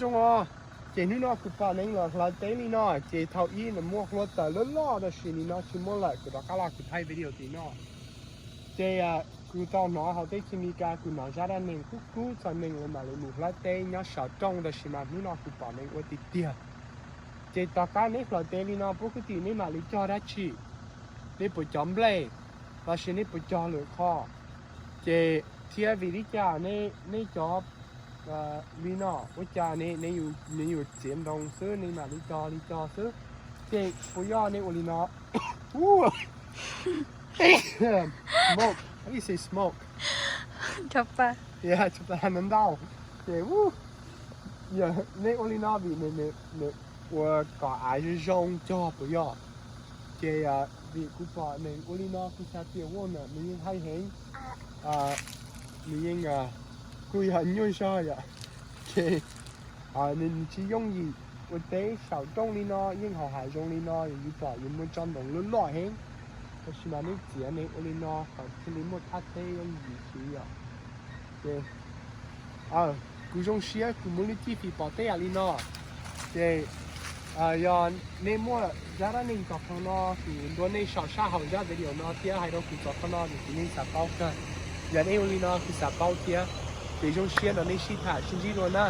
Zoo os, ces hnub no kuv pom neeg los hlawv teb li no, ces thaum ub nws muaj hlua taws loj loj tab sis nim no tsis muaj lawm, kuv rov qab los kuv thaij video tim no. Ces kuv tau hnov hauv teb chaws Amelikas, kuv hnov zaj dab neeg kub kub txog neeg uas mam li mus hlawv teb nyob saum rooj, tab sis mas hnub no kuv pom neeg ua tiag tiag. Ces tom qab neb hlawv teb li no, puab kwv tij, neb mam li cog dab tsi? Neb puas cog nplej, los sis neb puas cog lwm qho? Ces thiab vim li cas neb cog li no, ua cas neb yuav txiav ntoo xwb, neb mam li cog li cog xwb? Ces puas yog neb ua li no? Smoke, how do you say smoke? Yeah, no ntau. Ces neb ua li no vim nws ua kom av zoo zoo cog puas yog? Ces vim kuv pom neeg ua li no kuv xav tias ua na nws yeej haib heev, nws yeej kuj yog nyuaj zog yom. Ces nws tsis yooj yim ua teb saum rooj li no, yeej hauv hav zoov li no, yus pom yus muaj tsob ntoo loj loj heev, tab sis mas neb txiav neb ua li no kom thiaj li muaj thaj teb yooj yim siv yom. Ces kuv zoo siab kuv muaj lub cib fim pom tej yam li no. Ces yog neb muaj zaj dab neeg tom qhov no, kuv ntuas nej saum sab hauv zaj video no thiab hais rau kuv tom qhov no, ces kuv yeej xav paub kawg. Yog neb ua li no kuv xav paub thiab. Ces zoo siab no nej sib tham sib ntsib dua na.